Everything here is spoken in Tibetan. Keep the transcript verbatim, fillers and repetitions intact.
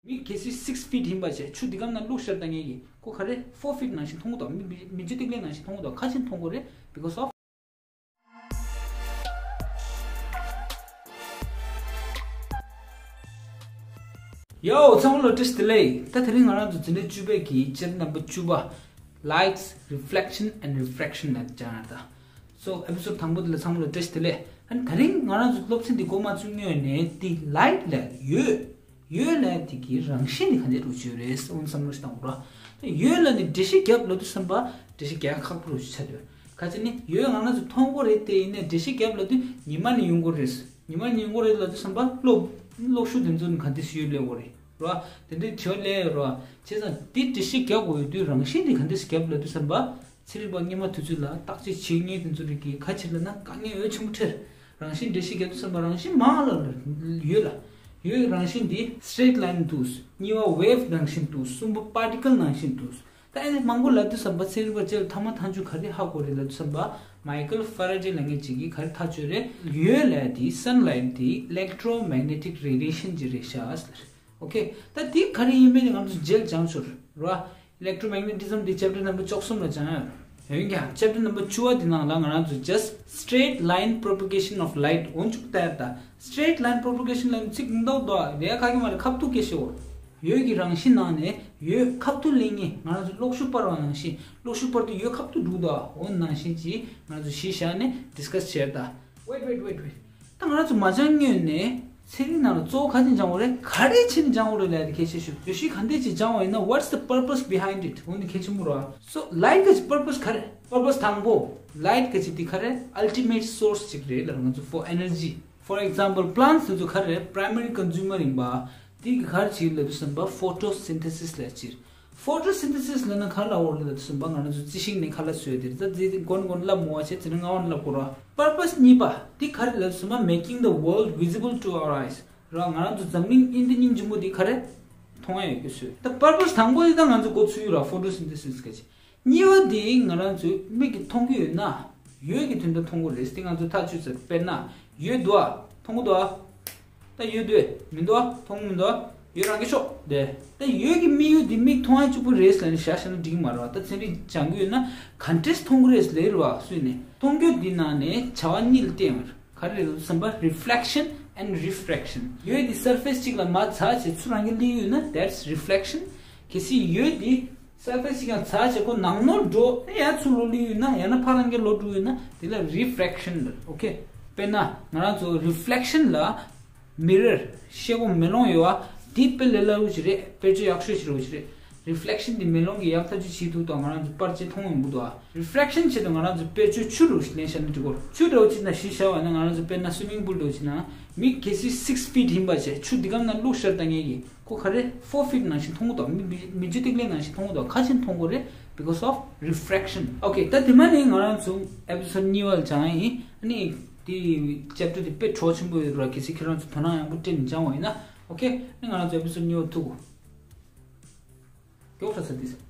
མི་གལ་སྲིད་six feet ཡིན་པ་བྱས། ཆུ་འདི་གམ་ན་བླུགས་ཤར་ད་ངེད་ཀྱིས་ཁོ་ག་རེ་four feet ནང་བཞིན་མཐོང་གི་འདུག་མི་མི་མི་ཆུ་ཐིག་ལེ་ནང་བཞིན་མཐོང་གི་འདུག་ག་ཅིག་མཐོང་གི་རེད། Because of ཡའོ། ཚང་མ་ལ་བཀྲ་ཤིས་བདེ་ལེགས། ད་དེ་རིང་ང་རང་ཚོ་འཛིན་གྲྭ་བཅུ་པའི་གི་chapter number བཅུ་པ། Light's reflection and refraction ལ་སྦྱང་ཡ་ད། So episode དང་པོ་འདི་ལ་ཚང་མ་ལ་བཀྲ་ཤིས་བདེ་ལེགས། ཨ་ནི་དེ་རིང་ང་རང་ཚོ་སློབ་ཚན་འདི་འགོ་མ་བཙུགས་སྔོན་ནས་འདི་light ལ་འོད། འོད་ལ་དེ་གི་རང་བཞིན་དེ་ག་འདྲ་རུ་ཅིག་ཡོད་རེད། འོ་ན་བསམ་བློ་ཞིག་བཏང་དགོས་ར། ད་འོད་ལ་ནི་འགྲེལ་བཤད་རྒྱབ་ལབ་དུས་ཙམ་པ་འགྲེལ་བཤད་རྒྱག་ཁག་པོ་རུ་ཆགས་འདུག་ག་ཅི་ནི་འོད་ང་རང་ཚོ་མཐོང་གི་རེད་དེ། ཡིན་ནའི་འགྲེལ་བཤད་རྒྱབ་ལབ་དུས་ཉི་མ་ནས་ཡོང་གི་རེད། ཉི་མ་ནས་ཡོང་གི་རེད་ལབ་དུས་ཙམ་པ་གློག་གློག་ཤུགས་དེ་ཚོ་ནི་ག་འདྲ་ཞིག་ཡོད་ལབ་དགོས་རེད་ར། དེ་འདྲའི་དྲི་བ་སླེབས་ཡོད་ར། བྱས་ཙང་འདི་འགྲེལ་བཤད་རྒྱག་དགོས་ཡོད་དུས་རང་བཞིན་དེ་ག་འདྲ་ཞིག་རྒྱབ་ལབ་དུས་ཙམ་པ། ཚན་རིག་པ་སྔོན་མ་དུས་ཚོད་ལ་བརྟག་དཔྱད་བྱེད་མཁན་དེ་ཚོ་རིགས་ཀྱིས་ག་ཅི་ལབ་ན་དཀའ་ངལ་འོས་ཆེན་པོ་འཕྲད། རང་བཞིན་འགྲེལ་བཤད་རྒྱག་དུས་ཙམ་པ་རང་བཞིན་མང་ལ་ལ་ཡོད་ལ། འོད་རང་བཞིན་འདི་straight line འདུག་གཉིས་པ་wave ནང་བཞིན་འདུག་གསུམ་པ་particle ནང་བཞིན་འདུག་ད་ཨེ་མང་པོ་ལབ་དུས་ཙམ་པ་ཚན་རིག་པ་བཅས་ལ་ཐ་མ་ཐག་ཆོད་ག་རེ་ཧ་གོ་རེད་ལབ་དུས་ཙམ་པ། Michael Faraday ལབ་མཁན་ཅིག་གིས་ག་རེ་ཐག་གཅོད་རེད། འོད་ལབ་ཡ་དེ་sunlight དེ་electromagnetic radiation ཅིག་རེད་ཤག་ཟེར། Okay། ད་དེ་ག་རེ་ཡིན་མིན་ང་ཚོ་རྗེས་ལ་སྦྱང་ཆོག་ར། Electromagnetism དེ་chapter number བཅུ་གསུམ་ལ་སྦྱང་ཡ། འོན་ཀྱང་chapter number བཅུ་པ་དེ་ནང་ལ་ང་རང་ཚོ་just straight line propagation of light འོ་འཇུག་ལྟ་ཡ། ད་straight line propagation ལབ་ཚིག་འདུག་འདུག་རེད་ཁ་གི་མ་རེད། ཁ་ཐུག་སྐད་ཤེས་འོ། འོད་ཀྱི་རང་བཞིན་ནང་ནས་འོད་ཁ་ཐུག་ལེན་མཁན་ང་རང་ཚོ་གློག་ཤུགས་སྤར་བ་ནང་བཞིན། གློག་ཤུགས་སྤར་དུས་འོད་ཁ་ཐུག་འགྲོ་འདུག་འོ་ནང་བཞིན་གྱིས་ང་རང་ཚོ་གཞི་བཞག་ནས་discuss བྱས་ད། Wait, wait, wait, wait. ད་ང་རང་ཚོ་མ་སྦྱང་སྔོན་ནས་ཚན་རིག་ནང་ལ་གཙོ་བོ་ག་ཅིག་སྦྱང་དགོས་རེད། ག་རེ་བྱས་ནས་སྦྱང་དགོས་རེད་ལབ་ཡ་དེ་གལ་ཆེ་ཤོས། བརྗོད་གཞི་ག་འདྲས་ཅིག་སྦྱང་བ་ཡིན་ན། What's the purpose behind it? འོ་འདི་གལ་ཆེན་པོ་རེད། So light གི་purpose ག་རེ། Purpose དང་པོ། Light གི་ཅིག་དེ་ག་རེ། Ultimate source ཅིག་རེད་ལ་ང་ཚོ་for energy. For example plants དེ་ཚོ་ག་རེ། Primary consumer ཡིན་པ། དེ་གི་ག་རེ་བྱེད་ལབ་དུས་ཙམ་པ་photosynthesis ལབ་ཅིག Photosynthesis ལབ་ན་ག་རེ་ལབ་དགོས་རེད་ལབ་དུས་ཙམ་པ། ང་རང་ཚོ་རྩི་ཤིང་ནས་ཁ་ལག་བཟོས་དེ་རེད། ད་དེ་མགོ་ནས་མགོ་ནས་ལབ་མོ་བ་བྱས། དེ་ནས་ལྔ་བ་ནས་ལབ་དགོས་ར། Purpose གཉིས་པ་དེ་ག་རེ་ལབ་དུས་ཙམ་པ། Making the world visible to our eyes ར། ང་རང་ཚོ་འཛམ་གླིང་ཨིན་དེ་སྙིང་རྗེ་མོ་དེ་ག་རེ་མཐོང་ཡ་ཡོད་རྒྱུ་བཟོས། ད་purpose དང་པོ་དེ་ད་ང་ཚོ་འགོ་ཚུགས་ཡོད་ར། Photosynthesis ག་ཅིག་གཉིས་པ་དེ་ང་རང་ཚོའི་མིག་གིས་མཐོང་གི་ཡོད་ན། འོད་ཀྱི་དོན་དུ་མཐོང་གི་རེད། དེ་ང་ཚོ་ཐག་ཆོད་ཚར། དཔེར་ན་འོད་འདུག་ཨ། མཐོང་གི་འདུག་ཨ། ད་འོད་འདུག་མི་འདུག་ཨ། མཐོང་གི་མི་འདུག་ཨ། འོད་རང་གི་ཤོག་དེ། ད་འོད་ཀྱི་དམིགས་ཡུལ་དེ་མིག་མཐོང་ཡ་གཅིག་པུ་རེད་ལབ་ནས་བཞག་བཞག་ན་འགྲིག་གི་མ་རེད་བ། ད་ཚན་རིག་སྦྱང་གི་ཡོད་ན་ག་འདྲས་མཐོང་གི་རེད་ལབ་རེད་བ། སུས་ནས་མཐོང་རྒྱུ་འདི་ནང་ནས་བྱ་བ་གཉིས་ལ་བརྟེན་ཡོད་རེད། ག་རེ་རེད་ལབ་དུས་ཙམ་པ། Reflection and refraction. འོད་འདི་surface གཅིག་ལ་མར་ཚ་བྱས་ཚུར་རང་གི་སླེབས་ཡོད་ན། That's reflection. གལ་སྲིད་འོད་འདི་surface གཅིག་ལ་ཚ་བྱས་ཁོ་ནང་ནོར་འགྲོ་ཡ་ཚུར་ལོག་སླེབས་ཡོད་ན། ཡང་ན་ཕར་རང་གི་ལོག་འགྲོ་ཡོད་ན། དེ་ལ་refraction ལབ། Okay། དཔེར་ན་ང་རང་ཚོ་reflection ལ་mirror ཤེལ་སྒོ་མེ་ལོང་ཡོད་བ། འདི་དཔེ་ལས་སླ་པོ་ཞིག་རེད། དཔེར་བརྗོད་ཡག་ཤོས་ཤིག་རེད་ཞིག་རེད། Reflection འདི་མེ་ལོང་གིས་ཡག་ཐག་ཆོད་བྱེད་ཐུབ་དང་། ང་རང་ཚོ་པར་ཆས་མཐོང་ཡོང་གི་འདུག་ཨ། Refraction ཆེད་དུ་ང་རང་ཚོ་དཔེར་བརྗོད་ཆུ་འདྲ་བོ་ཞིག་ལེན་བཞག་ན་འགྲིག་གོ། ཆུ་འདྲ་བོ་ཅིག་ན་གཞི་བཞག་པ་ན། ང་རང་ཚོ་དཔེར་ན་swimming pool འདྲ་བོ་ཅིག་ན་མི་གལ་སྲིད་six feet ཡིན་པ་བྱས། ཆུ་འདི་གམ་ན་བླུགས་ཤར་ད་ངེད་ཀྱིས་ཁོ་ག་རེ་four feet ནང་བཞིན་མཐོང་གི་འདུག་མི་མི་མི་ཆུ་ཐིག་ལེ་ནང་བཞིན་མཐོང་གི་འདུག་ག་ཅིག་མཐོང་གི་རེད། Because of refraction. Okay། ད་དེ་མ་ནས་ང་རང་ཚོ་episode གཉིས་པ་ལ་སྦྱང་ཡིན། ཨ་ནི་དེ་chapter དེ་དཔེ་གྲོགས་ཆེན་པོ་ཡོད་ར། གལ་སྲིད་ཁྱེད་རང་ཚོ་དོ་སྣང་ཡག་པོ་སྤྲད་ནས་སྦྱང་བ་ཡིན་ན། Okay། ཨ་ནི་ང་རང་ཚོ་episode གཉིས་པ་ཐུག་གོ། མགྱོགས་ཤ་ཚ་དེ།